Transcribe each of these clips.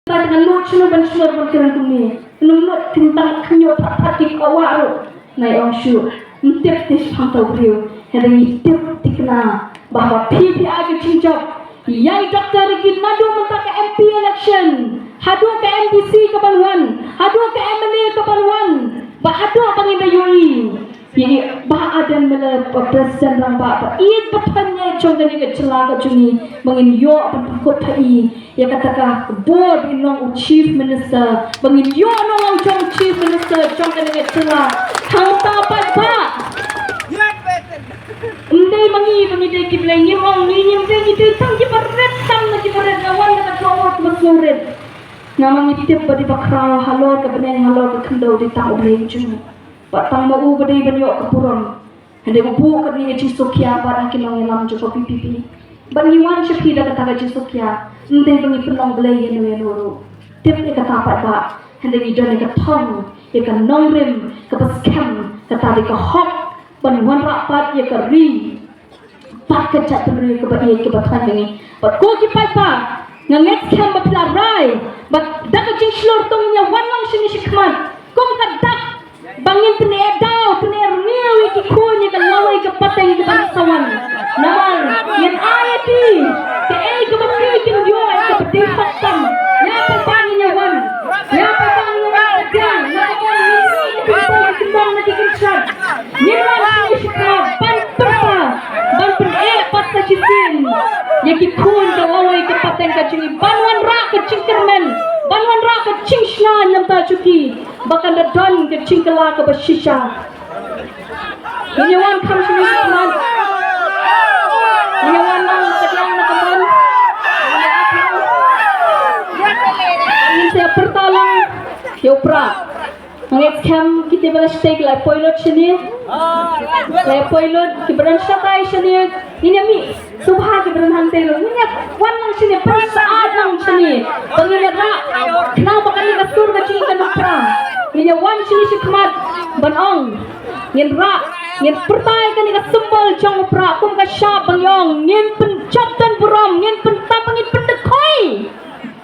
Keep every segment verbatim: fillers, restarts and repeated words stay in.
Tang nga nud shuh ban shlur ban kren kumne. Num nud tang tang khynñiuh phat phat ki khawa ruh. Nai ong shuh. Ym tip te shaphang uta u briew. Hynrei ngi tip thikna. Ba haba phi phi ai ka jingjop ïa i Doctor Ricky naduh mynta ka M P election, haduh ka M D C ka ban wan, haduh ka M L A ka ban wan, bad haduh ba ngin da ïohi ïa i Bah Ardent Miller, Bah President Rangbah, ba ïeit ba thaiñ jong kane ka jylla ka jong ngi, ba ngin ïoh ban pynkut ha i ïa kata ka bor ban long u Chief Minister, ba ngin ïoh nong u jong Chief Minister jong kane ka jylla. Hangta pat ba ym dei ma ngi ba ngi dei ki blei, ngi ong ngi, ngim dei, ngi dei tang kiba rit tam na kiba rit, nga wan na ka jong u kaba sngewrit. Namar ngi tip ba dei ba khraw halor ka bneng halor ka khyndew dei tang U Blei u jong ngi. Bad tang ma u ba dei ban ïoh ka burom. Hynrei u buh katne ka jingsngewkhia bad ha ki nongïalam jong ka V P P. Bad ngi wan sha phi da kata ka jingsngewkhia. Ym dei ba ngi pynlong blei ïano ïano ruh. Tip ïa kata pat ba. Hynrei ngi don ïa ka thong, ïa ka nongrim, kaba skhem, kata dei ka hok ban wanrah pat ïa ka ri bad ka jaitbynriew kaba ïeit kaba thaiñ jong ngi. Bad ko ki paidbah, nga ngeit skhem ba phi la rai, bad da ka jingshlur to ngin ïa wan lang shane shakhmat. Kum ka dak ba ngin pyneh daw, pyneh rngiew ïa ki khun ïa ka lawei ka pateng kaba sa wan. Namar ngin ai ïa ki kaei kaba ki kin ïoh, ïa kaba dei hok tam. Ïa paidbah ngin ïa wan. Ïa paidbah ngin ïa wan. Ïa paidbah ngin ïa wan. Ngin wan shane shakhmat ban pyrta, ban pyneh pat sa shisien ïa ki khun ka lawei ka pateng ka jong ngi, ban wanrah ka jingkyrmen, ban wanrah ka jingshngaiñ na ka bynta jong ki, ba kan da don ka jingkylla kaba shisha. Ngin ïa wan kham shane shakhmat. Ngin ïa wan lang ka diang na ka mon. Ngin sa pyrta lang ïa u Prah. Nga ngeit skhem kito ba la sdang ki la poi lut shane. La poi lut kiba don shatai shane. Ngin ïa mih sngewbha kiba don hangtei ruh. Ngin ïa wan lang shane, pynsaid lang shane. Ba ngin ïa rah. Khnang ba kane ka sur ka jong ngi kan ym pra. Ngin ïa wan shane shakhmat ban ong. Ngin rah. Ngin pyrta ïa kane ka symbol jong u Prah kum ka shap ba ngi ong. Ngin pynjop don burom, ngin pyntap, ngin pyndkhoi.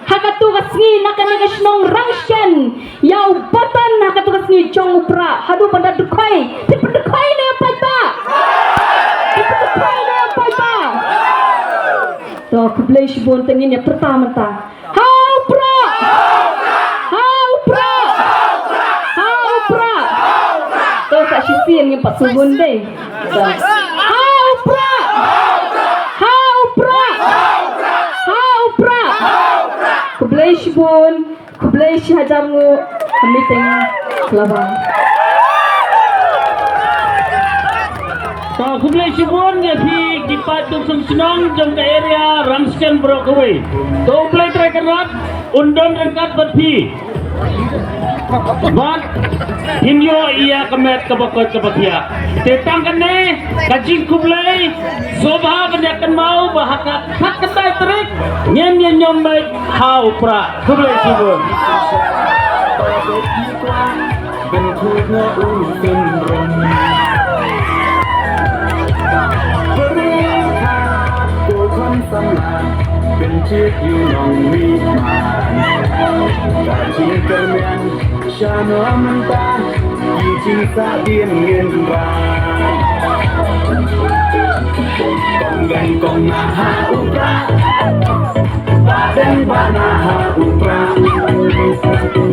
Ha kato ka sngi na kane ka shnong Rangshken, ïa u button ha kato ka sngi jong u Prah, haduh ban da dkhoi, phi pyndkhoi ne ïa paidbah? Phi pyndkhoi ne ïa paidbah? To, khublei shibun, te ngin ïa pyrta mynta. Ha u Prah! Ha u Prah! Ha u Prah! To, sa shisien ngin pat sngewbha dei. Ha u Prah! Ha u Prah! Ha u Prah! Khublei shibun, khublei shihajar nguh, ka meeting ka la wan. To, khublei shibun ïa phi ki paid nongshong shnong jong ka area Rangshken baroh kawei. To, U Blei Trai Kynrad un don ryngkat bad phi. Bad phin ïoh ïa ka met kaba koit kaba khiah. Te tang kane ka jingkhublei, sngewbha ban ïa kynmaw ba ha ka khatkhyndai tarik ngin ïa ñiewbeit ha u Prah. Khublei shibun. Pynchit ïa u nongmihman. Ka jingkyrmen sha no mynta, ki jingsahdien ngin rah. Kong Deng kong na ha u Prah, Bah Deng bah na ha u Prah,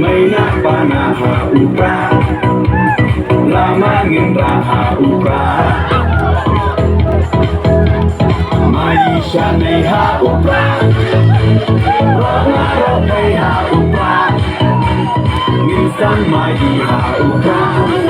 Mei Ngat bah na ha u Prah. Lama ngin rah ha u Prah. Mai shane ha u Prah. Rok na rok hei ha u Prah. Ngin san mai ha u Prah.